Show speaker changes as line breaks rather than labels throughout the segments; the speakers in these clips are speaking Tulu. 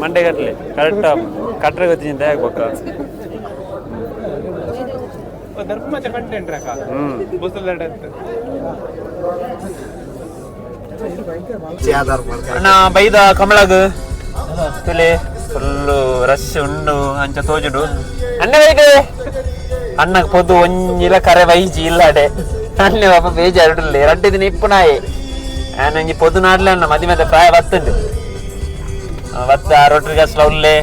ಮಂಡೆಗಟ್ಲೆ ಕರೆಕ್ಟ್ ಕಟ್ರೆ ಗೊತ್ತಿಂತ ಆಗ್ಬೇಕ. ಅಣ್ಣ ಬೈದ ಕಮಲಾಗ್ ತುಲೆ ಫುಲ್ಲು ರಶ್ ಉಂಡು ಅಂಚ ತೋಜುಡು. ಅಣ್ಣ ಬೈದೆ ಅಣ್ಣಗ್ ಪೊದು ಒಂಜಿಲ ಕರೆ ಬೈಜಿ ಇಲ್ಲಾಡೆ. ಅಣ್ಣೆ ಪಾಪ ಬೇಜಾರುಡುಲ್ಲೆ ರಡ್ಡು ದಿನ ಇಪ್ಪುನಾಯೆ. ಆನೊಂಜಿ ಪೊದು ನಾಡ್ಲೆ ಅಣ್ಣ ಮದಿ ಮದ ಪ್ರಾಯ ಬತ್ತುಂಡು ಬತ್ತ ರೊಟ್ಟಿ ಗಸ್ಲ ಉಲ್ಲೆ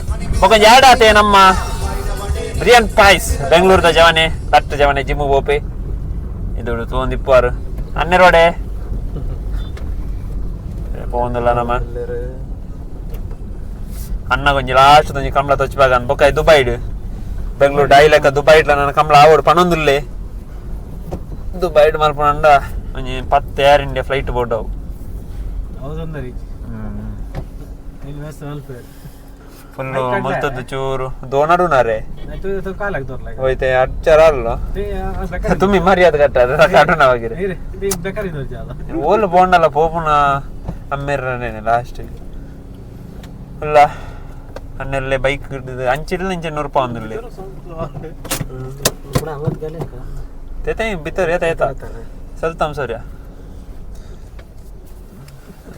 ಬೊಕ ಯಾಡಾತೆ ನಮ್ಮ ಬ್ರಿಯನ್ ಪಾಯ್ಸ್ ಬೆಂಗಳೂರದ ಜವನೆ ತಟ್ಟು ಜವನೆ ಜಿಮ್ಮು ಬೋಪೆ ಇದು ತೋಂದಿಪ್ಪುವಾರು ಅನ್ನೆರೋಡೆ ಪೋಂದುಲ್ಲ ನಮ್ಮ ಅಣ್ಣ ಕೊಂಚ ಲಾಸ್ಟ್ ಒಂಜಿ ಕಮಲ ತೊಚ್ಚಿಪಾಗ ಬೊಕ್ಕ ದುಬೈಡ್ ಬೆಂಗಳೂರು ಡೈಲೆಕ್ಕ ದುಬೈಡ್ಲ ನನ್ನ ಕಮಲ ಆವಡು ಪನೊಂದುಲ್ಲೆ ದುಬೈಡ್ ಮಲ್ಪುನಂಡ ಒಂಜಿ 10 ಏರ್ ಇಂಡಿಯಾ ಫ್ಲೈಟ್ ಬೋರ್ಡ್ ಅವು. ಫುಲ್ ಮುಲ್ತದ್ದು ಚೂರು ದೋನಡುನಾರೆ ಹೋಯ್ತೆ ಅಡ್ಚರ ಅಲ್ಲ ತುಮ್ಮಿ ಮರ್ಯಾದೆ ಕಟ್ಟಾದ ಕಟ್ಟುನ ಹೋಗಿರಿ ಓಲು ಬೋಂಡಲ್ಲ ಪೋಪುನ ಅಮ್ಮೇರನೇನೆ ಲಾಸ್ಟ್ ಇಲ್ಲ ಅನ್ನೆಲ್ಲೇ ಬೈಕ್ ಅಂಚಿಡ್ಲ ಇಂಚೆ 100 ರೂಪಾಯಿ ಒಂದುಲ್ಲೆ ತೇತೆ ಬಿತ್ತರ್ ಏತ ಏತ ಸಲ್ತಾಮ್ ಸರಿಯ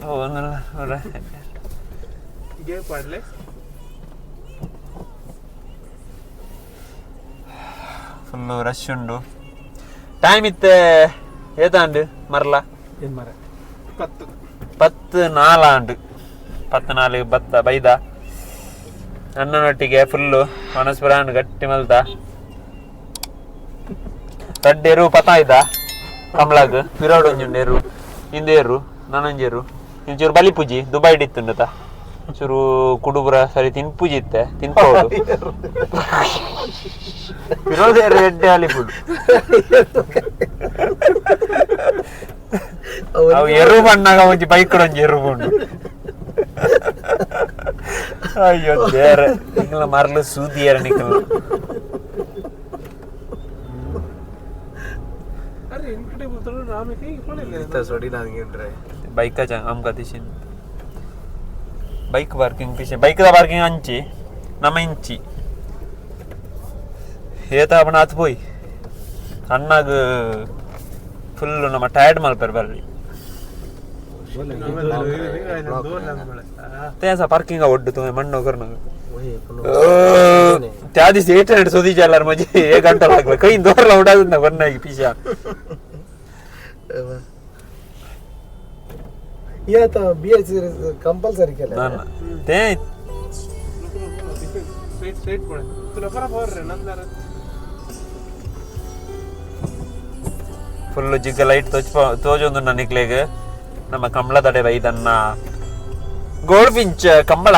ಓ ಒಂದಲ್ಲ ಫುಲ್ಲು ರಶ್ ಉಂಡು. ಟೈಮ್ ಇತ್ತೆ ಏತಾಂಡು ಮರ್ಲ 10 4 10 4 ಬತ್ತ ಬೈದ ಅಣ್ಣನೊಟ್ಟಿಗೆ ಫುಲ್ಲು ಮನಸ್ಪುರಾನ್ ಗಟ್ಟಿ ಮಲ್ತ ರಡ್ಡ್ ಎರು ಪತಾಯ್ದ ಕಮಲಾಗ್ ಪಿರೋಡ್ ಒಂಜುಂಡು ಎರು ಇಂದೇರು ನನೊಂಜೆರು ಇಂಚೂರು ಬಲಿಪೂಜಿ ದುಬೈಡ್ ಇತ್ತುಂಡತ ಚೂರು ಕುಡುಬುರ ಸರಿ ತಿನ್ಪೂಜಿ ಇತ್ತೆ ತಿನ್ಪೋಡು ಪಿರೋದೇರು ಎಡ್ಡೆ ಅಲಿಪುಡು ಅವು ಎರು ಬಣ್ಣಾಗ ಒಂಜಿ ಬೈಕ್ ಒಂಜಿ ಎರು ಬುಂಡು. ಅಯ್ಯೋ ದೇರೆ ನಿಕ್ಕಲ ಮರಲು ಸೂದಿಯರ ನಿಕ್ಕಲ. ಬೈಕ್ ಅಮ್ಕ ತಿಶಿನ್ ಬೈಕ್ ಪಾರ್ಕಿಂಗ್ ಪಿಶೆ ಬೈಕ್ ದ ಪಾರ್ಕಿಂಗ್ ಅಂಚಿ ನಮ್ಮ ಇಂಚಿ ಏತ ಅವನ ಆತ್ ಪೋಯ್ ಅಣ್ಣಗ್ ಫುಲ್ ನಮ್ಮ ಟಯರ್ಡ್ ಮಲ್ಪೆರ್ ಬರ್ಲಿ ತೇಸ ಪಾರ್ಕಿಂಗ್ ಒಡ್ಡು ತುಮೆ ಮಣ್ಣು ಕರ್ನಾಗ त्या दिवशी एट सोदी जाल्यार म्हजी एक घंटा लागला खंय दवरला उडाजून ना कोन्नाकी पिशा.
हे आता बी एच कंपल्सरी केलं.
ना ना ते ಫುಲ್ ಜಿಗ್ಗ ಲೈಟ್ ತೋಚ್ ತೋಜೊಂದು ನಿಕ್ಲೆಗ್ ನಮ್ಮ ಕಮಲ ತಡೆ ಬೈದನ್ನ ಗೋಲ್ಡ್ ಫಿಂಚ್ ಕಂಬಳ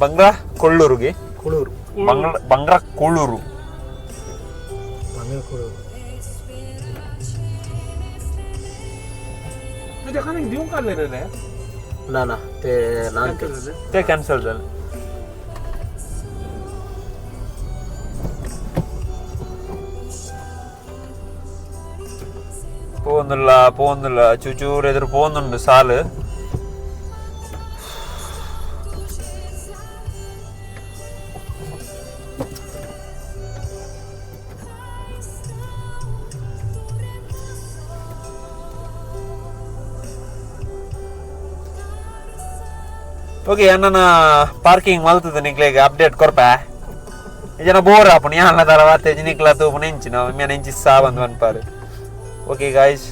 ಬಂಗ್ರಾ ಕೊಳ್ಳೂರುಗೆ
ಕುಳೂರು
ಬಂಗ್ರ ಬಂಗ್ರಾ ಕೂಳೂರು
ಬಂಗ್ರಾ ಕುಳೂರು. ना ना ते नान
ते कॅन्सल झालं. ಪೋಂದುಲ್ಲ ಪೋಂದುಲ್ಲ ಚೂಚೂರು ಎದುರು ಪೋಂದುಂಡು ಸಾಲು. ಓಕೆ ಅಣ್ಣನ ಪಾರ್ಕಿಂಗ್ ಮಲ್ತದ ನಿಕ್ಲೆಗ್ ಅಪ್ಡೇಟ್ ಕೊರ್ಪ ಜನ ಬೋರ್ ಆಪುಣಿ ಯಾನ್ಲ ದಾಲ ವಾತೆ ನಿಕ್ಲ ತೂಪುನ ಇಂಚಿನ ಮ್ಯಾನ ಇಂಚಿ ಸಾ ಬಂದು ಪನ್ಪಾರು. ಓಕೆ ಗಾಯ್ಸ್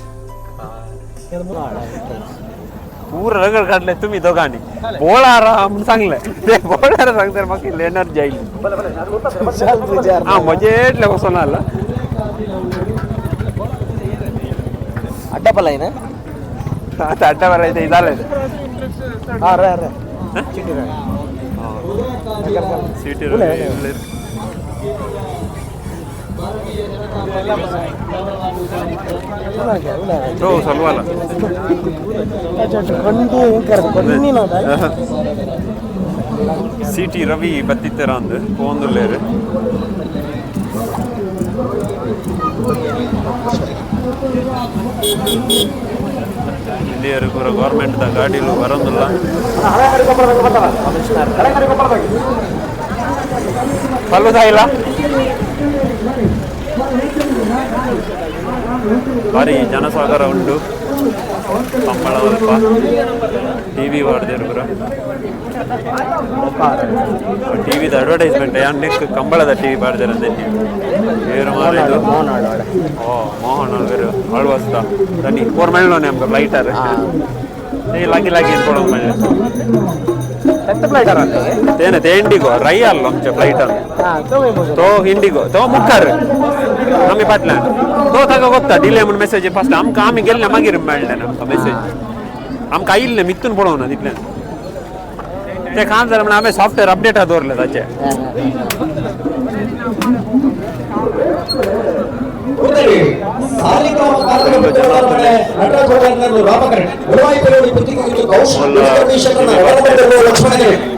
ಪೂರ रगड काढले तुम्ही दोघांनी बोळारा म्हणून सांगले ते बोळारा सांगतात म्हाका इल्ली एनर्जी आयली. हा म्हजे एटले वचोन आला.
अड्डापल आहे ना.
आता अड्डा बरं जालें.
हा रे रे चिटी रे.
सिटी. ತೋ ಸಲ್ವಾಲ ಸಿ ಟಿ ರವಿ ಬತ್ತಿತ್ತರ ಅಂದು ಪೋಂದುಲ್ಲೇರು. ಇಲ್ಲಿಯರು ಪೂರ ಗೌರ್ಮೆಂಟ್ ದ ಗಾಡಿಲು ಬರೋದಿಲ್ಲ. ಪಲ್ಲುದಾಯಿಲ್ಲ ಭಾರಿ ಜನಸಾಗರ ಉಂಟು. ಕಂಬಳ ಅಲ್ಪ ಟಿವಿ ವಾಡ್ದೇರು ಪೂರ ಟಿವಿದ ಅಡ್ವರ್ಟೈಸ್ಮೆಂಟ್ ಯಾನ್ ನೆಕ್ ಕಂಬಳದ ಟಿವಿ ಪಾಡ್ದೇರು ಅಂದೆ ಏರು ಮಾರ. ಓ ಮೋಹನ್ ಆಳ್ವೇರು ಆಳ್ವಾಸ್ದ ತನಿ ಫೋರ್ ಮೇಳೋನೆ ನಮ್ಗೆ ಫ್ಲೈಟರ್ ಏ ಲಾಗಿ ಲಾಗಿ ಕೊಡೋ ಮೇಲೆ ತೇನೆ ತೇ ಇಂಡಿಗೋ ರೈ ಅಲ್ಲ ಅಂಚೆ ಫ್ಲೈಟ್ ಅಲ್ಲ ತೋ ಇಂಡಿಗೋ ತೋ ಮುಕ್ಕಾರ್ ನಮ್ಮಿ ಪಾಟ್ಲ ತೋ ತಗ ಗೊತ್ತಾ ಡಿಲೇ ಮುನ್ ಮೆಸೇಜ್ ಫಸ್ಟ್ ಅಮ್ಕ ಆಮಿ ಗೆಲ್ಲ ಮಗಿರ್ ಮೇಳ್ಳೆ ನಮ್ಕ ಮೆಸೇಜ್ ಅಮ್ಕ ಐಲ್ನೆ ಮಿತ್ತುನ್ ಪಡೋಣ ದಿಟ್ಲೆ ते काम जालें म्हणून आमी सॉफ्टवेअर अपडेट दवरले ताचे.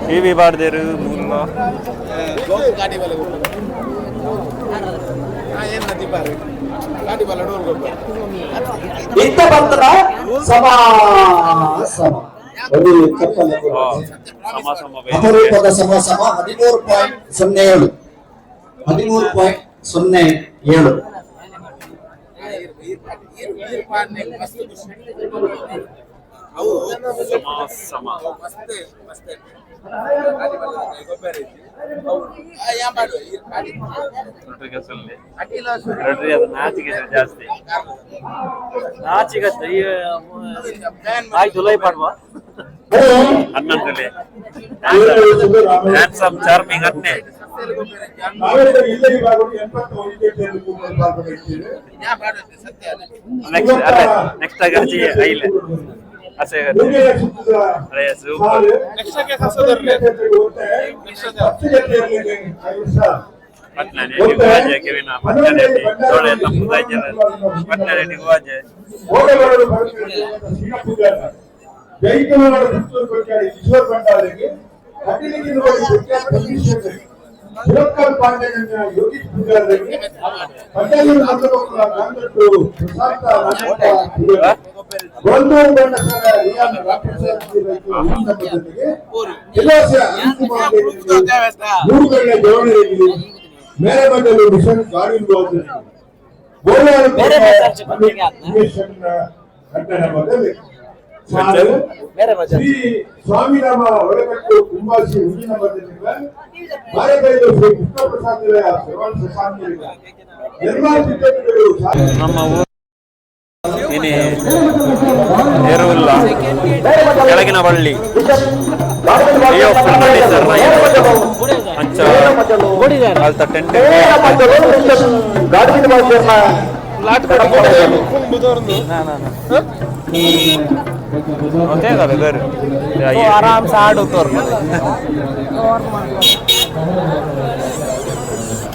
ಟಿವಿ ಬಾಡ್ದೇರು ಮೂಲ
ಅಪರೂಪದ ಸಮ ಸಮ 13.07 13.07.
ಸಮ ಜಾಸ್ತಿ ಹನ್ನೊಂದರಲ್ಲಿ ಹ್ಯಾಂಡ್ಸಮ್ ಚಾರ್ಮಿಂಗ್ ಅನ್ನೆ. ನೆಕ್ಸ್ಟ್ ಆಗಿ ಅಜ್ಜಿ ಐಲೆ ಅಸೆ ಅರೆ ಸೂಪರ್. ಪಟ್ನಾರೆಡ್ಡಿ ಗುವಾಜೆ ಕೆವಿನ ಪಟ್ನಾರೆಡ್ಡಿ ತೋಳೆ ತಮ್ಮದಾಯ್ಜಲ ಪಟ್ನಾರೆಡ್ಡಿ ಗುವಾಜೆ.
ಶ್ರೀ ಸ್ವಾಮಿರಾಮ ಒಳಗಟ್ಟು ಕುಂಬಾಸಿ ಹುಣ್ಣಿನ ಶ್ರೀ ಕೃಷ್ಣ ಪ್ರಸಾದ್ ಎಲ್ಲ ಸಿದ್ಧತೆಗಳು.
ನಮ್ಮ ಊರು ಇನಿ ಏರುವಿಲ್ಲ ಕೆಳಗಿನ ಬಳ್ಳಿ ಅಂಚ ಅಲ್ತ ಟೆಂಟ್
आराम से आड उतर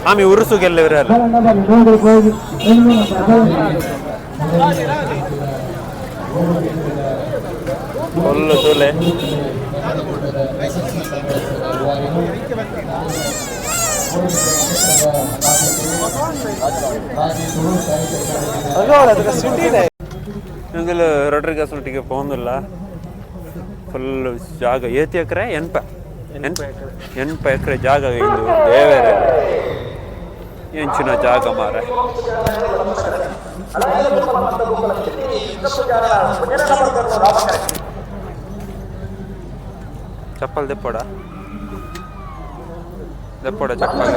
ಆಮಿ ಉರುಸು ಗೆಲ್ಲವ್ರೆ ಫುಲ್ಲು ತೂಲೆ. ಎಂಗಲ್ ರೊಡ್ರಿಗಸ್ ಒಟ್ಟಿಗೆ ಪೋಂದಿಲ್ಲ ಫುಲ್ ಜಾಗ ಏತಿ ಎಕರೆ ಎನ್ಪ ಎನ್ಪ ಎಕರೆ ಜಾಗ ಇದು ದೇವರೇ ಎಂಚಿನ ಜಾಗ ಮಾರೆ. ಚಪ್ಪಲ್ ದೆಪ್ಪಡ ದೆಪ್ಪಡ ಚಪ್ಪಲ್.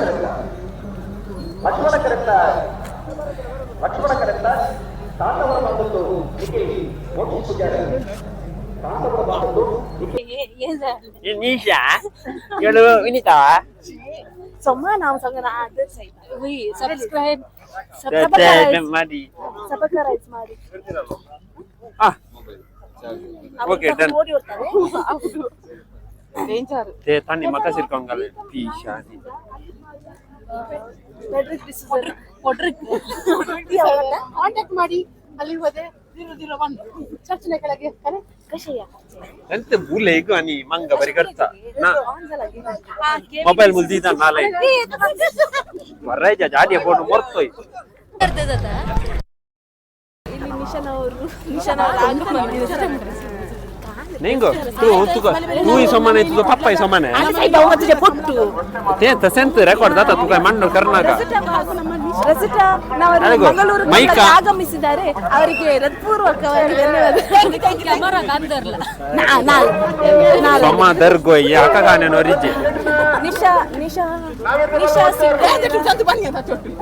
ಸಬ್ಸ್ಕ್ರೈಬ್
ಮಾಡಿ
ಸಬಕರೈಸ್ ಮಾಡಿ.
Okay, done.
ಓಡಿ ಹೋಗ್ತಾರೆ.
ತಣ್ಣಿ ಮಕ ಸಿರ್ಕೊಂಗಲ್ಲ ಪೀಶಾನಿ.
Contact ಮಾಡಿ. ಅಲ್ಲಿ ಹೋದೆ 001 ಚರ್ಚಿನ ಕೆಳಗೆ.
ಎಂತ ಬೂಲೆ ಈಗ ನೀ ಮಂಗ ಬರಿ ಕರ್ತ ನಾ ಮೊಬೈಲ್ ಮುಲ್ದಿದ್ದ ನಾಳೆ ವರೈಜ ಜಾಡಿಯ ಫೋನ್ ಮೊರ್ತೋಯ್.
ಇಲ್ಲಿ ನಿಶಾನ್ ಅವರು, ನಿಶಾನ್ ಅವರು.
ನಿಂಗು ತೂ ತುಗ ತೂ ಈ ಸೊಮ್ಮನೆ ಇತ್ತು ಪಪ್ಪ ಈ ಸೊಮ್ಮನೆ
ಪೊಟ್ಟು
ತೇಂತ ಸೆಂತ್ ರೆಕಾರ್ಡ್ ದಾತ ತುಕ ಮಣ್ಣು ಕರ್ನಾಗ.
ರಸಿಟಾ ನವರು
ಅದಿಗೋ,
ಮಂಗಳೂರು
ಮೈಕಾ.
ತಂಡಕ್ಕೆ ಆಗಮಿಸಿದ್ದಾರೆ. ಅವರಿಗೆ ಹೃತ್ಪೂರ್ವಕವಾಗಿ ಧನ್ಯವಾದ.
ಸೊಮ್ಮ ದರ್ಗೋಯ್ ಅಕ್ಕಗಾನೆ ನೋರಿಜ್ಜಿ.
ನಿಶಾ ನಿಶಾ ನಿಶಾ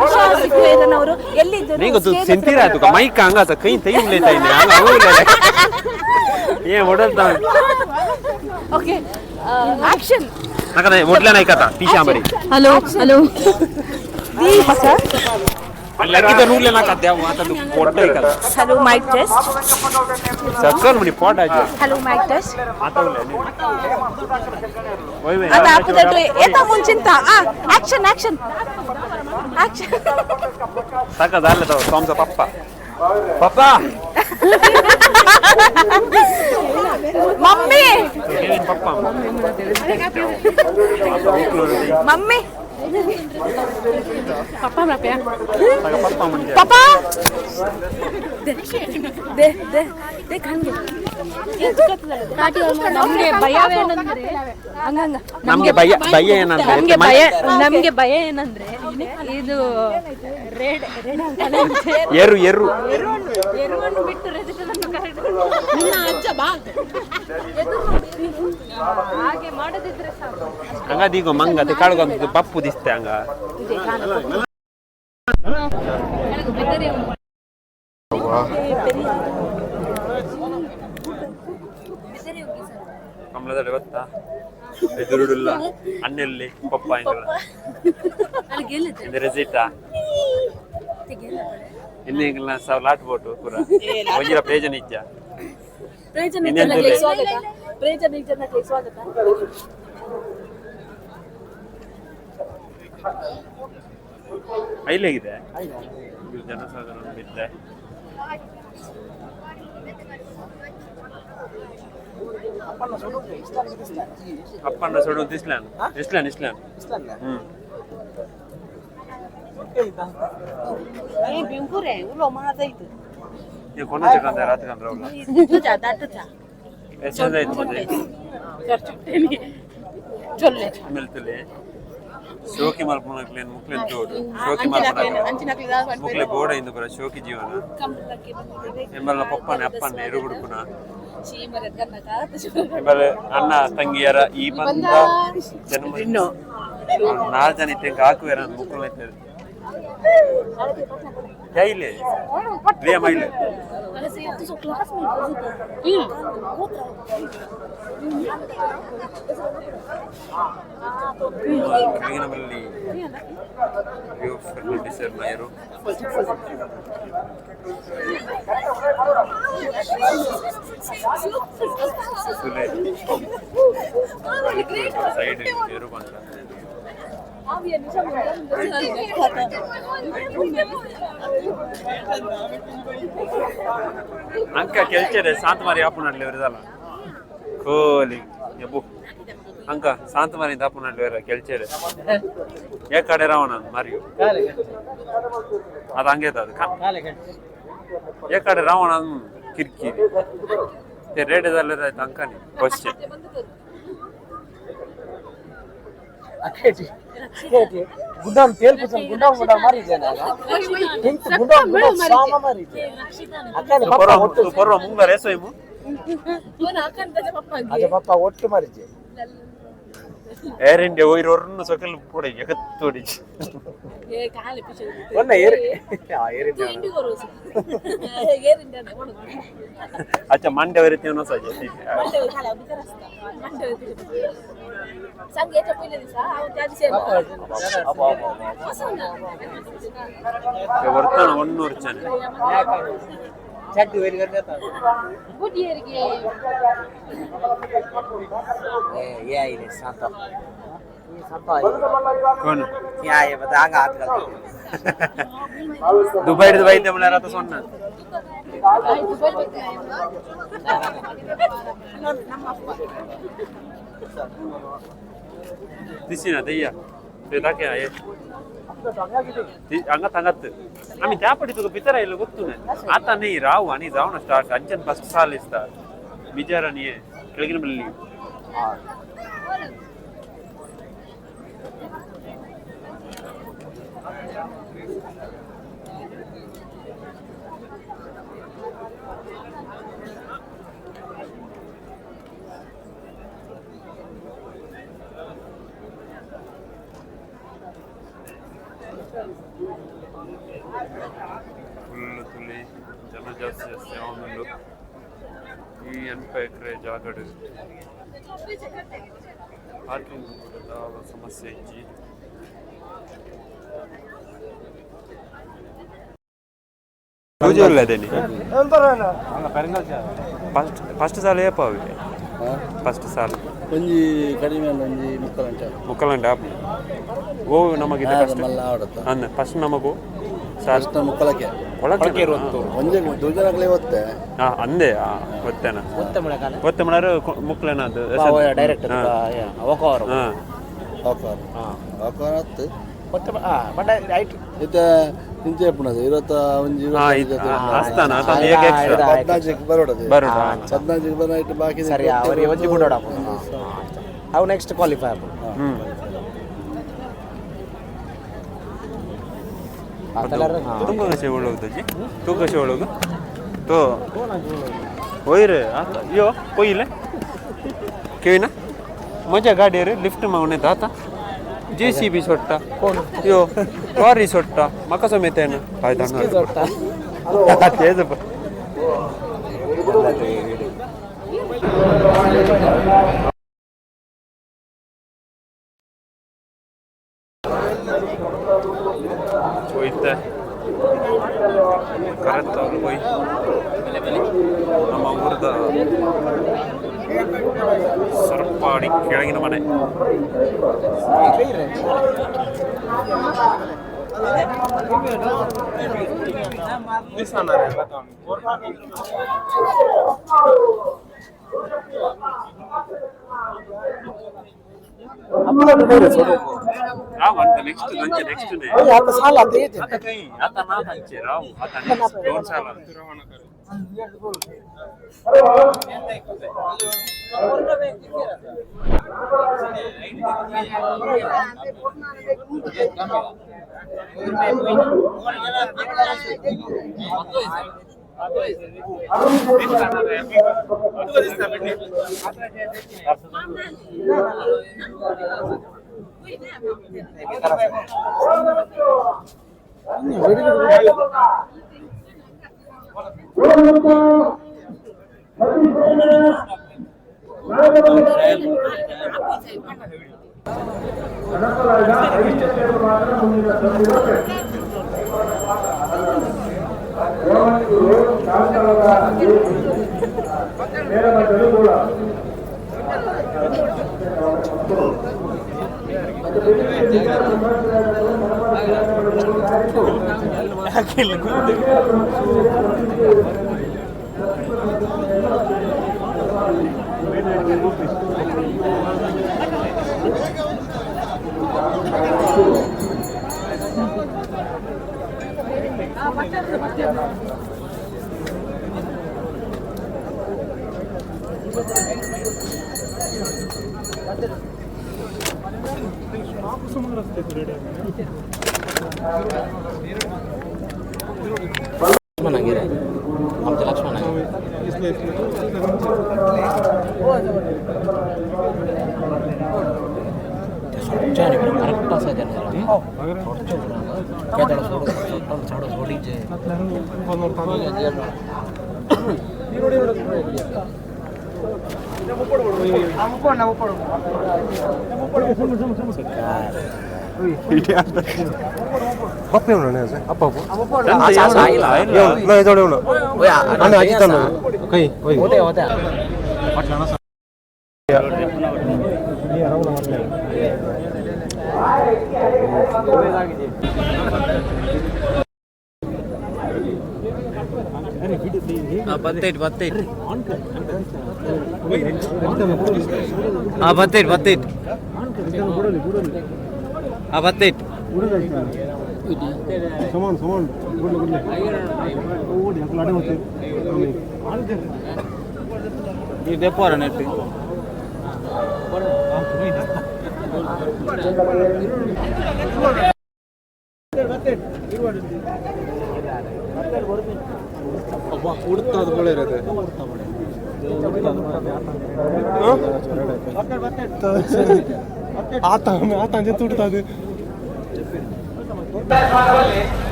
ನಿಶಾ ಸಿಗ್ವೇದನವರು ಎಲ್ಲಿದ್ದರು?
ನಿಂಗು ತು ಸಿಂತೀರ ತುಕ ಮೈಕ ಹಂಗಾತ ಕೈ ತೈ ಉಳ್ಳೇತ ಇನ್ನೆ ಹಂಗ ಅವು ಇಲ್ಲ ಏ ಒಡಲ್ತ.
Okay, action.
ನಕದ ಒಡ್ಲೆ ನೈಕತ ಪೀಶಾಂಬರಿ.
Hello hello Deepak.
ಲಗ್ಗಿದ ನೂಲೆ ನಾಕತ್ತೆ ಅವು ಆತದು ಒಡ್ಡ ಐಕತ.
Hello, mic test.
ಸಕ್ಕಲ್ ಮುನಿ ಪಾಟ್ ಆಯ್ತು.
Hello, mic test.
ಆತವುಲೆ ಓಯ್.
ಅದ ಆಪುದಟ್ರೆ ಏತ ಮುಂಚಿಂತ action action action.
ಸಾಕದ ಅಲ್ಲ ತವ ಸೋಮ್ಸ ಪಪ್ಪ ಪಪ್ಪ.
ಮಮ್ಮಿ.
ಪಪ್ಪ.
ಮಮ್ಮಿ.
ಪಪ್ಪ
ಪಪ್ಪ ಮುಂಜೆ.
ಪಪ್ಪ they they they ಖಂಗೆ.
ನಮ್ಗೆ ಭಯವೇನಂದ್ರೆ
ಹಂಗಂಗ.
ನಮ್ಗೆ ಭಯ ಭಯ ಏನಂದ್ರೆ
ನಮ್ಗೆ ಭಯ ಏನಂದ್ರೆ ಇದು ರೇಡ್ ರೇಡ್ ಅಂತಲೇ
ಎರು ಎರು
ಎರುವನ್ನು ಬಿಟ್ಟು ರೆಜಿಸ್ಟರ್ ಕರೆಕ್ಟ್ ಹಾಗೆ ಮಾಡದಿದ್ರೆ ಸಾಕು.
ಹಂಗಾದೀಗ ಮಂಗ ಅದು ಕಾಳ್ಗೊಂದು ಪಪ್ಪು ದಿಸ್ತೆ ಹಂಗ. ಕಮಲದಡೆ ಗೊತ್ತಾ ಎದುರುಡುಲ್ಲ ಅಣ್ಣೆಲ್ಲಿ ಪಪ್ಪ ಇಂದಲ್ಲ ಇಂದ ರೆಸಿಟಾ ಇನ್ನೀಗಲ ಸಾವ್ ಲಾಟ್ ಬೋಟು ಪೂರ ಒಂಜಿರ ಪ್ರಯೋಜನ ಇಜ್ಜ.
ಪ್ರೇಜನ
ಇನ್ನೆಂತ
ಜನಕ್ಕೆ ಸ್ವಾಗತ. ಪ್ರೇಜನ ಜನಕ್ಕೆ ಸ್ವಾಗತ.
ಐಲೇಗಿದೆ ಇದು ಜನಸಾಗರ ಬಿದ್ದೆ. ಅಪ್ಪನ ಸೊಡು ಇಸ್ಲಾನ್ ಇಸ್ಲಾನ್ ಇಸ್ಲಾನ್. ಹ್ಮ್. ಈ ಕೊನ ಚಕಂದ ರಾತ್ರಿ ಕಂದ್ರ ಅವಳ ಎಷ್ಟು ಚಂದ ಆಯ್ತು ಮತ್ತೆ ಮೆಲ್ತುಲೆ ಶೋಕಿ ಮಲ್ಪುನಕ್ಲೇನ್ ಮುಕ್ಲೆನ್ ತೋಡು ಶೋಕಿ ಮಲ್ಪುನಕ್ಲೆ ಮುಕ್ಲೆ ಬೋಡ ಇಂದು ಬರ ಶೋಕಿ ಜೀವನ ಎಂಬಲ್ಲ ಪಪ್ಪನೆ ಅಪ್ಪನೆ ಎರುಗುಡುಕುನ ಎಂಬಲ್ಲ ಅಣ್ಣ ತಂಗಿಯರ ಈ ಬಂದ ಜನ್ಮ ನಾಲ್ ಜನ ಇತ್ತೆ ಹಾಕುವೆರ ಮುಕ್ಕುಲ ಇದ್ದಾರೆ ಜೈಲೆ ಲೇ ಮೈಲೆ. ನಮ್ಮಲ್ಲಿ ಫರ್ನಿಚರ್ ನಾಯರು ಸುಲೆ ಸೈಡ್ ಎರು ಬಂದ. ಅಂಕ ಕೆಲ್ಚರೆ ಶಾಂತ ಮಾರಿ ಆಪು ನಡ್ಲಿ ಇರದಲ್ಲ ಕೋಲಿ ಎಬ್ಬು ಅಂಕ ಶಾಂತ ಮಾರಿ ದಾಪು ನಡ್ಲಿ ಇರ ಕೆಲ್ಚರೆ ಏ ಕಡೆ ರಾವಣ ಮಾರಿಯು ಅದು ಹಂಗೆ ಅದು ಏ ಕಡೆ ರಾವಣ ಕಿರ್ಕಿರಿ ರೇಡದಲ್ಲ ಅಂಕನಿ ಕ್ವಶನ್.
ಗುಂಡಾಮ್ ತೇಲ್ಪುಸನ್ ಗುಂಡಾಮ್ ಗುಂಡಾಮ್ ಮಾರಿದ್ದೇನೆ ಗುಂಡಾಮ್ ಗುಂಡಾಮ್ ಸಾಮ ಮಾರಿದ್ದೆ ಅಕ್ಕನ ಪಪ್ಪ ಒಟ್ಟು
ಪರ್ವ ಮುಂಗಾರ ಎಸೋಯ್ಮು.
ಅದೇ ಪಪ್ಪ ಒಟ್ಟು ಮಾರಿದ್ದೆ.
ಏರ್ ಇಂಡಿಯಾ ಒಯ್ರೋರ್ನ ಸೊಕಲ್ ಪೊಡೆ ಎಗತ್ತೋಡಿ.
ಒನ್ನ air air India.
ಅಚ್ಚ ಮಂಡ್ಯ ವರಿತೀವನೋ ಸಜೆ. ವರ್ತನ ಒನ್ನೂರು ಜನ.
ಚಡ್ಡಿ ವೆರಿ
ಗುಡಿಯರಿಗೆ.
ಏ ಏ ಇದೆ ಶಾಂತ.
कोण दुबई दुबई ते म्हणल्यार आतां सोडना. दिसिना तेया ते दाखय हे हांगा थांगात आमी त्या पटी तुका भितर आयलो गोत्तू न्हय आतां न्ही राव आनी जावना स्टार्ट अंचन फस्ट साल दिसता बिजार आनी हे ಕೆಳಗಿನ ಬಲ್ಲಿ. ಫುಲ್ ತುಳಿ ಜನ ಜಾಸ್ತಿ ಜಾಸ್ತಿ ಆವೊಂದುಂಡು. ಈ 80 ಎಕರೆ ಜಾಗಡ್ ಪಾರ್ಕಿಂಗ್ ಸಮಸ್ಯೆ ಇಜ್ಜಿ. ಪೂಜೆ ಉಲ್ಲದೇನಿ ಫಸ್ಟ್ ಫಸ್ಟ್ ಸಾಲ ಏಪ ಅವೆ ಫಸ್ಟ್ ಸಾಲ
ಒಂಜಿ ಕಡಿಮೆ ಒಂಜಿ ಮುಕ್ಕಲಂಟ
ಮುಕ್ಕಲಂಟ ಆಪುಂಡು. ಓ ನಮಗಿದೆ ಫಸ್ಟ್ ಅಂದ್ ಫಸ್ಟ್ ನಮಗು ಸಾಲ್
ಫಸ್ಟ್ ಮುಕ್ಕಲಕ್ಕೆ
ಕೊಳಕ್ಕೆ
ಒಂಜೆ ದುರ್ಜನಗಳೇ ಒತ್ತೆ.
ಹಾ ಅಂದೆ ಗೊತ್ತೇನ ಗೊತ್ತೆ ಮಳಾರ ಮುಕ್ಕಲೇನ ಅದು
ಡೈರೆಕ್ಟ್ ಒಕೋರು
ಹಾ
ಓಕಾರ ಓಕಾರ ಹತ್ತು
ಬಟ್ ರೈಟ್
ಇತ್ತೆ ಇಂಚೆ ಎಪ್ಪುನದು ಇರತ್ತ ಒಂಜಿ
ಹಾ ಇದು ಆಸ್ತಾನ ಆತಂದು ಏಕ ಎಕ್ಸ್ಟ್ರಾ
ಪದ್ನಾಜಿಗೆ ಬರೋಡದು
ಬರೋಡ
ಪದ್ನಾಜಿಗೆ ಬರೋ ಬಾಕಿ
ಸರಿ ಅವರಿಗೆ ಒಂಜಿ ಬುಡೋಡ ಅವು ನೆಕ್ಸ್ಟ್ ಕ್ವಾಲಿಫೈ ಆಪುಂಡು.
ತುಂಬ ಕಶೆ ಒಳಗುದಜ್ಜಿ ತೂ ಕಶೆ ಒಳಗು ತೋ ಒಯ್ರೆ ಅಯ್ಯೋ ಕೊಯ್ಯಿಲ್ಲ ಕೇವಿನ ಮಜಾ ಗಾಡಿಯರು ಲಿಫ್ಟ್ ಮಾವನೆ ತಾತ J C B ಸೊಟ್ಟ ಅಯ್ಯೋ ಲಾರಿ ಸೊಟ್ಟ ಮಕ ಸಮೇತ ಏನು ಆಯ್ತು ತೇಜಪ್ಪ. ಹೋಯ್ತೆ ಕರೆಕ್ಟ್ ಹೋಯ್ ನಮ್ಮ ಊರದ ಸರಪಾಡಿ ಕೆಳಗಿನ ಮನೆ. ರಾವ್ ಅಂತ ನೆಕ್ಸ್ಟ್ ನಂಚೆ ನೆಕ್ಸ್ಟ್
ಸಾಲ
ಆತ ಕೈ ಆತ ನಾ ಅಂಚೆ ರಾವ್ ಆತ ನೆಕ್ಸ್ಟ್ ದೋನ್ ಸಾಲ.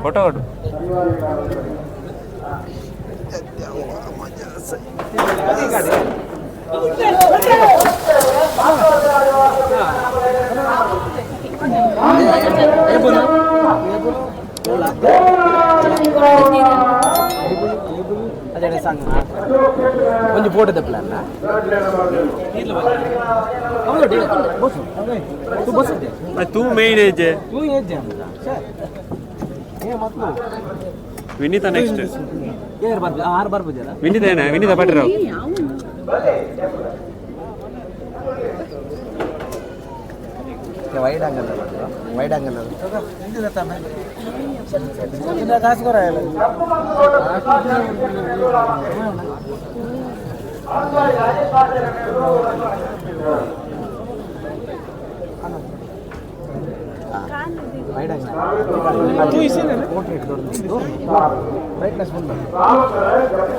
Photo ಕೊಡು.
ಒಂಜಿ ಫೋಟೋ ತಪ್ಪಲ
ತೂ main age Vinita next. Vinita ಏನ Vineetha ಪಟ್ಟಿರಾವ್.
Wide angle wide angle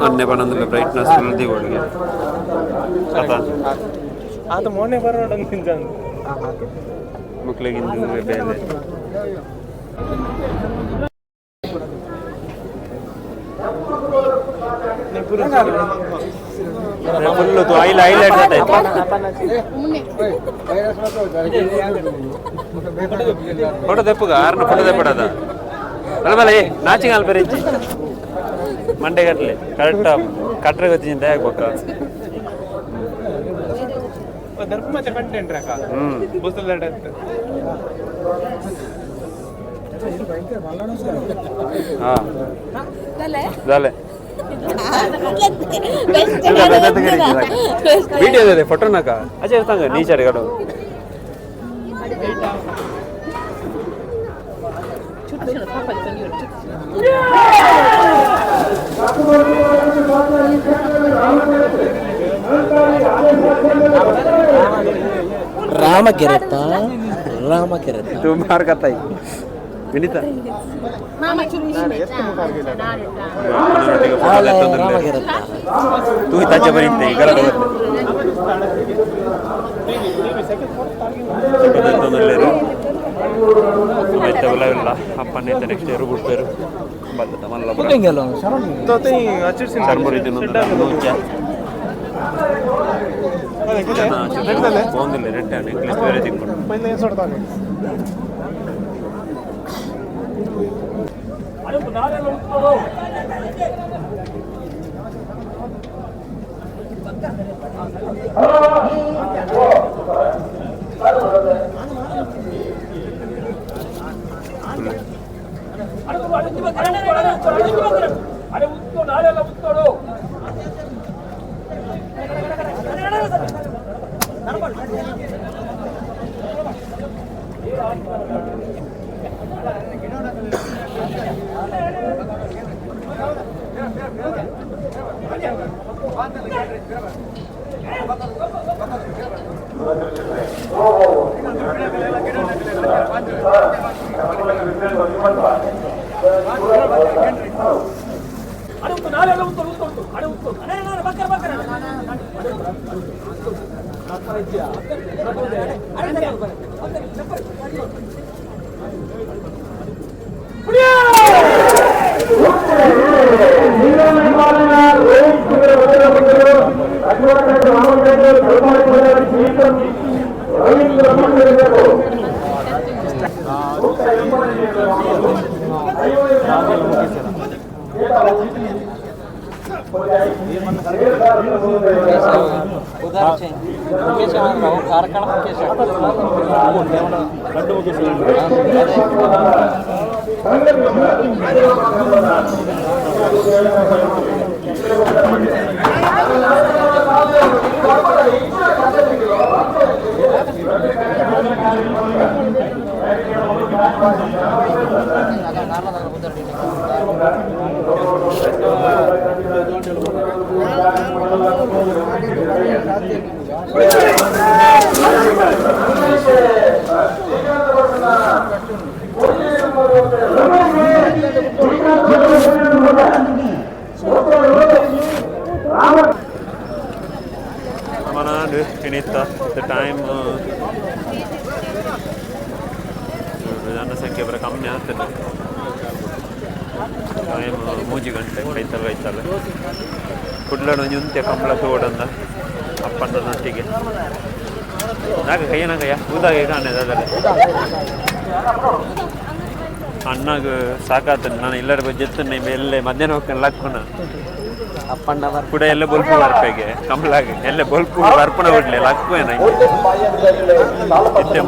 ಅನ್ನೆ ಬಣ್ಣದ ಬ್ರೈಟ್ನೆಸ್ ಫುಲ್ the ಒಳಗೆ ಆತ
ಆತ ಮೊನ್ನೆ ಬರೋಣ
ಮಕ್ಕಳಿಗಿಂದು ಬೇಲೆ. Full oil highlight photo ತೆಪ್ಪುಗ ಆರ್ನ ಫೋಟೋ ತೆಪ್ಪಡದ ಬಲ ಬಲ ಏ ನಾಚಿಂಗ್ ಬೇರೆ ಇಜ್ಜಿ ಮಂಡೆ ಗಟ್ಲೆ ಕರೆಕ್ಟ್ ಕಟ್ರೆ ಗೊತ್ತಿಂತ ಆಗ್ಬೇಕ.
ದರ್ಪ ಕಂಟೆಂಟ್ ರಾಕ
ಹಾಂ ದಾಲೆ ವಿಡಿಯೋ ಇದೆ ಫೋಟೋನಾಕ ಅಚ್ಚೆ ಇರ್ತಾಂಗ ನೀಚಾರಿ ಕಡು.
ರಾಮ ಕೆರೆತ್ತ ರಾಮ ಕೆರೆತ್ತ
ಸುಮಾರು ಕತ್ತಾಯಿ ವಿನೀತಾ
ರಾಮ ಕೆರೆತ್ತ
ತೂ ತಾಚೆ ಬರೀತೆ ಈ ಗಲಾಟೆ ಇಲ್ಲ ಅಪ್ಪನ ನೆಕ್ಸ್ಟ್ ಇಯರ್ ಬಿಡ್ಪೇರು ಬರ್ತದೆ ಮಲ್ಲ ಫೋನ್ದಿಲ್ಲ ರೆಡ್ ನೆಕ್ಲೆಸ್ ಬೇರೆ ತಿಕ್ಕೊಂಡು. The time ಜನಸಂಖ್ಯೆ ಬರ ಕಮ್ಮಿ ಆಗ್ತದೆ. ಟೈಮ್ 3 ಗಂಟೆ ಕೈತಲ್ಲ ಐತಲ್ಲ. ಕುಡ್ಲಡ ಒಂಜಿ ಉಂತೆ ಕಂಬಳ ತೋಡಂದ ಅಪ್ಪಣ್ಣನೊಟ್ಟಿಗೆ ನಾಗ ಕೈಯನಾಗಯ್ಯ ಊದಾಗೆ ಕಾಣೆ ಅದಲ್ಲ ಅಣ್ಣಗ ಸಾಕಾತ. ನಾನು ಎಲ್ಲರ ಜೊತೆ ಎಲ್ಲೆ ಮಧ್ಯಾಹ್ನ ಹೋಗ್ತಾನೆ ಲಕ್ಕುನ ಕೂಡ ಎಲ್ಲ ಬೊಲ್ಪು ಬರ್ಪೆಗೆ ಕಂಬಳಾಗ ಎಲ್ಲ ಬೊಲ್ಪು ಬರ್ಪಣ ಬಿಡ್ಲೆ ಲಕ್ಕುವೇನ ಇತ್ತೆ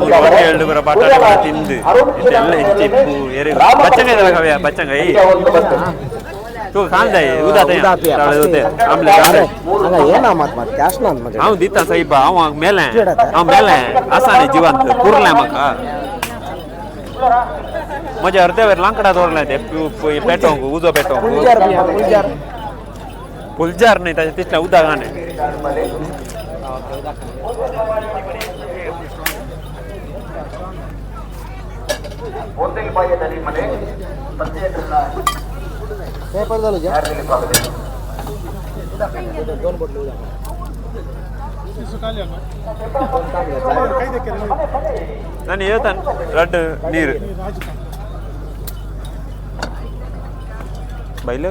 3 ಹೊಟ್ಟೆ ಎರಡು ಬರ ಬಟಾಟೆ ಬರ ತಿಂದು ಇತ್ತೆಲ್ಲ ಹೆಚ್ಚಿಪ್ಪು ಎರೆ ಬಚ್ಚಂಗ ಇದಲ್ಲ ಕವಿಯ ಬಚ್ಚಂಗ ಈ ತೂ ಕಾಣ್ದಾಯಿ ಊದಾತೆ ಊದೆ ಆಮ್ಲೆ
ಏನ ಮಾತು ಮಾತು ಕ್ಯಾಶ್ ನಾನು ಮಗ
ಅವ್ನು ದಿತ್ತ ಸೈಬ ಅವ ಮೇಲೆ ಅವ ಮೇಲೆ ಆಸಾನೆ ಜೀವಂತ ಕುರ್ಲೆ ಮಕ್ಕ ಮಜಾ ಅರ್ಧ ಲಾಂಕಡ ದೋರ್ಲೆ ಪೆಟೋಂಗು ಊದೋ ಪೆಟೋಂಗು फुलजार नाही ताजे तिथल्या उदक आणे. ನಾನು ಹೇಳ್ತಾನೆ ರಡ್ಡು ನೀರು ಬೈಲೆ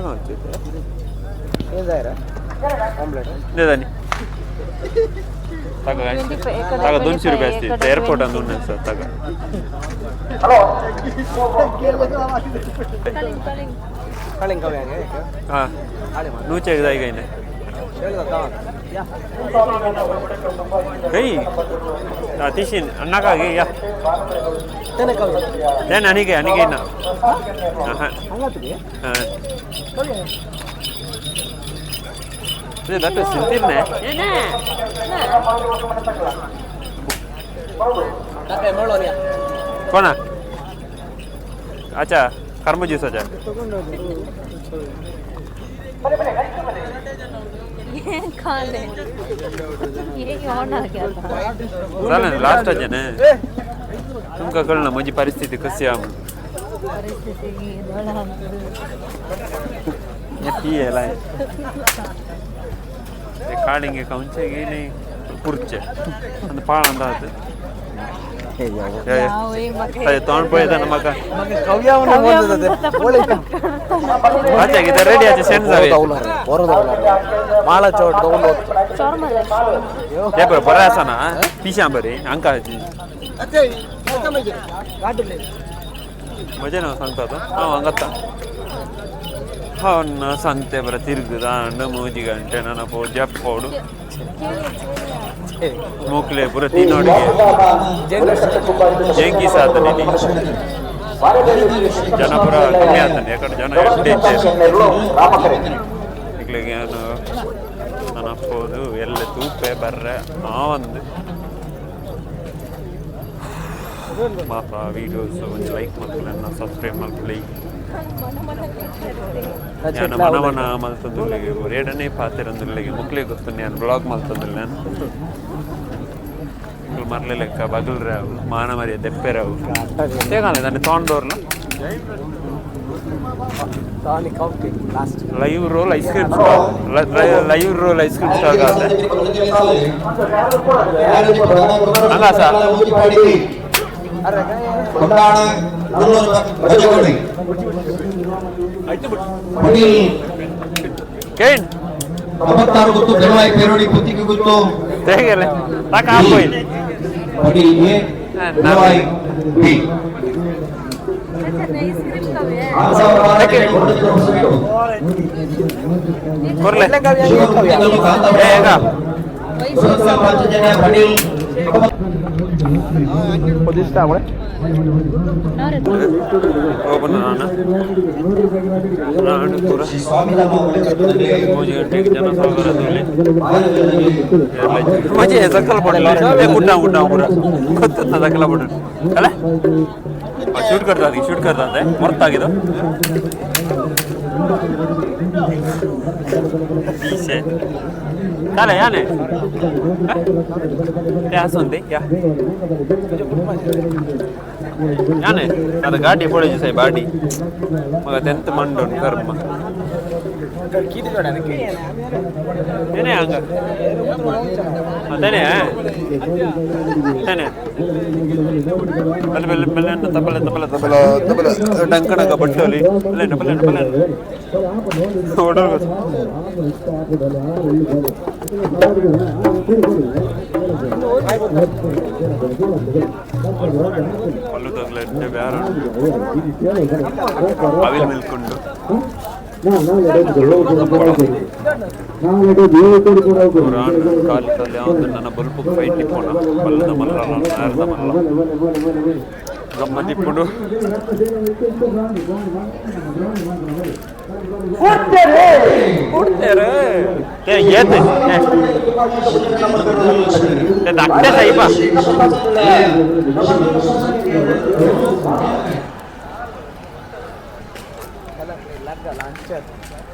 ತಗ 200 ರೂಪಾಯಿ ಅಷ್ಟೇ ಏರ್ಪೋರ್ಟ್ ಅಂದು ಉಂಟು ಸರ್ ತಗ. ಹಾಂ ನೂಚೆಗೆ ಈಗ ಕೈ ತಿಶಿನ್ ಅಣ್ಣಕ್ಕಾಗಿ ಯಾ ಏನು ಅನಿಗೆ ಅನಿಗೆ ಇನ್ನ ಹಾಂ ಹಾಂ That ಸಿಂತಿರ್ನೆ ಕೋಣ ಅಚ್ಚಾ ಕರ್ಮ ಜ್ಯೂಸ್ ಅಚ್ಚಾ लास्ट अचे तुमकां कळना म्हजी परिस्थिती कशी आहा म्हणून. ಕಾಳಿಂಗೆ ಕಂಚೆಗೆ ಕುರ್ಚೆ ಒಂದು ಪಾಳ ಅಂತ ಆತು. ತೊಗೊಂಡು ಪೋಯ್ದ ಮಗ ಆಚೆ ರೆಡಿ ಆಚೆ ಸೆನ್ಸ್ ಬರ ಆಸನ ಪಿಶಾ ಬರಿ ಅಂಕ मजा ना सांगता हांव हांगात हांव सांगते बरें तिर्गुदा ಮೂಜಿ ಗಂಟೆ ನನ್ನ ಜಪ್ಪೋಡು मोकले ಪೂರ ತಿನ್ನೋಡಿಗೆ ಜೇಂಕಿ ಸಾತನೆ ಜನ ಪೂರ ಕಮ್ಮಿ ಆಗ್ತಾನೆ ಯಾಕಂದ್ರೆ ಜನ ಎಷ್ಟು ಇಕ್ಲಿಗೆ ನಾನು ನನ್ನ ಅಪ್ಪೋದು ಎಲ್ಲ ತೂಪೆ ಬರ್ರೆ ಆ ಒಂದು ಮಾತ್ರ ವೀಡಿಯೋಸ್ ಒಂದು ಲೈಕ್ ಮಲ್ಪಲೆ ಸಬ್ಸ್ಕ್ರೈಬ್ ಮಲ್ಪಲೆ ನಾನು ಮನ ಮನ ಮಲ್ತಂದುಲ್ಲೆಗೆ ರೇಡನೇ ಪಾತಿರಂದುಲ್ಲೆಗೆ ಮುಕ್ಲೆ ಗೊತ್ತು ನಾನು ಬ್ಲಾಗ್ ಮಲ್ತಂದುಲ್ಲೆ ನಾನು ಮರ್ಲೆ ಲೆಕ್ಕ ಬಗಲ್ರಾವು ಮಾನ ಮರಿಯ ದೆಪ್ಪೆರಾವು ತೇಗಾನೆ దాన్ని తోండోర్ల live roll ice cream stall live roll ice cream stall కాదు ಹಂಗ sir.
Kondana Nallur Bajagodi Padil
Kane
96 Guttu Beluvai Perodi Puthige Guttu
ತೇಗಲೆ ತಾಕ ಹಾಕೋಯ್
ಪಡೀಲ್ ಎ ಬೆಳುವಾಯಿ ಬಿ
ಕೊರ್ಲೆ ಏ ಏಗ
ಪಾಂಚಜನ್ಯ ಪಡೀಲ್
ಓಪನ್ ನಾನು ನಾನು ಪೂರ ಮೂಜಿ ಗಂಟೆಗೆ ಜನ ಸಾಗರ ಮಜೆ ಸಕ್ಕಲ ಪಡಲ್ಲ ಗುಡ್ಡ ಗುಡ್ಡ ಪೂರ ಗೊತ್ತ ಸಕ್ಕಲ ಪಡ ಅಲ್ಲ ಶೂಟ್ ಕರ್ತಾ ಶೂಟ್ ಕರ್ತಾ ಮರ್ತಾಗಿದ್ದು ಬೀಸೆ ಕಾಲ ಯಾನೆ ಯಾ ಸೊಂದೆ ಯಾ ಯಾನೆ ಅದು ಗಾಡಿ ಪೊಳೆಜಿ ಸಾಯಿ ಬಾಡಿ ಮಗ ಟೆಂತ್ ಮಂಡೋನ್ ಕರ್ಮ ಏನೇ ಹಂಗ ಅದೇನೆ ಅದೇನೆ ಬಲ್ಲೆ ಬಲ್ಲೆ ಬಲ್ಲೆ ತಬಲೆ ತಬಲೆ ತಬಲ ತಬಲ ಡಂಕಣಗ ಬಟ್ಟಲಿ ಬಲ್ಲೆ ಬಲ್ಲೆ ಬಲ್ಲೆ ಓಡೋಗ ಪಲ್ಲು ತಗ್ಲೆ ಬ್ಯಾರ ಅವಿಲ್ ಮಿಲ್ಕೊಂಡು ಖಾಲಿ ಖಾಲಿ ಒಂದು ನನ್ನ ಬಲ್ಪು ಫೈಟ್ ಇಪ್ಪೋಣ ಬಲ್ಲದ ಮಲ್ಲ ನಾರದ ಮಲ್ಲ ಗಮ್ಮತ್ ಇಪ್ಪುಂಡು ಕೊಡ್ತೇರೆ ಏತೆ ಅಟ್ಟೆ ಸೈಪ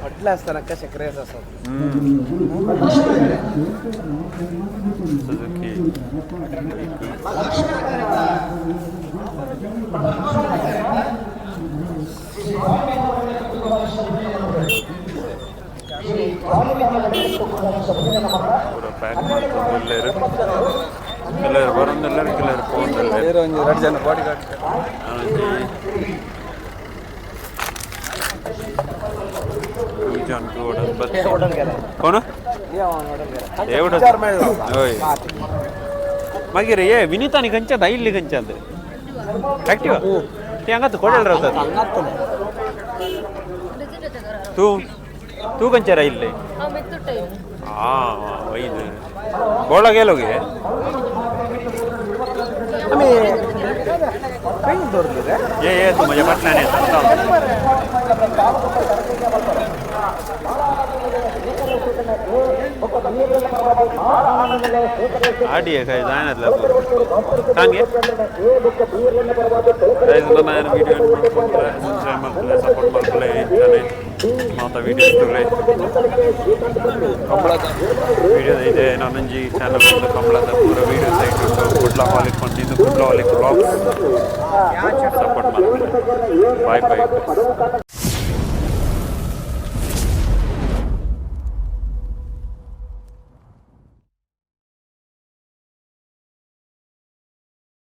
ಹೊಟ್ಲೆ ಹಸ್ತಾನಕ್ಕ ಸಕ್ಕರೆ ಹಸ್ತಾನ
ಸುಜುಕಿ ಪೂರ ಪ್ಯಾಕ್ ಮಾಡ್ಕೊಂಡು ಎಲ್ಲರೂ ಕೆಲವರು ಬರೋಂದೆಲ್ಲರು ಕೆಲವರು ಪೋಂದೆಲ್ಲರು
ಒಂಜಿ ರಡ್ಡ್ ಜನ ಬಾಡಿ ಗಾರ್ಡ್
ಕೋಣ ಓಯ್ ಮಗಿರಿ ಏ ವಿನೀತಾನಿ ಕಂಚದ ಇಲ್ಲಿ ಕಂಚದ ಆಕ್ಟಿವ್ ಹಂಗತ್ತು ಕೊಡಲ್ರ ತೂ ತೂ ಕಂಚಾರ ಇಲ್ಲಿ ಹಾ ಒಯ್ದು ಬೋಳಗೇಲೋಗಿ ಏ ಏ ತು ಮಜಾ ಪಟ್ನಾನೆ ಆಡಿ ಕಾಯಿ ದಾನದ್ಲ ಕಾಂಗೆ ಗೈಸ್ ನನ್ನ ವಿಡಿಯೋ ಮಾಡ್ಕೊಂಡ್ರೆ ಸಬ್ಸ್ಕ್ರೈಬ್ ಮಾಡ್ಕೊಳ್ಳೆ ಸಪೋರ್ಟ್ ಮಾಡ್ಕೊಳ್ಳೆ ಇಂತಾನೆ ಮಾತಾ ವಿಡಿಯೋ ಇರ್ತುಲೆ ಕಂಬಳದ ವಿಡಿಯೋ ಇದೆ ನಾನಂಜಿ ಚಾನಲ್ ಒಂದು ಕಂಬಳದ ಪೂರ ವಿಡಿಯೋ ಸೈಟ್ ಉಂಟು ಕುಡ್ಲ ಹಾಲಿಗೆ ಬಂದಿದ್ದು ಕುಡ್ಲ ಹಾಲಿಗೆ ಬ್ಲಾಗ್ಸ್ ಸಪೋರ್ಟ್ ಮಾಡ್ಕೊಳ್ಳೆ. Bye boy.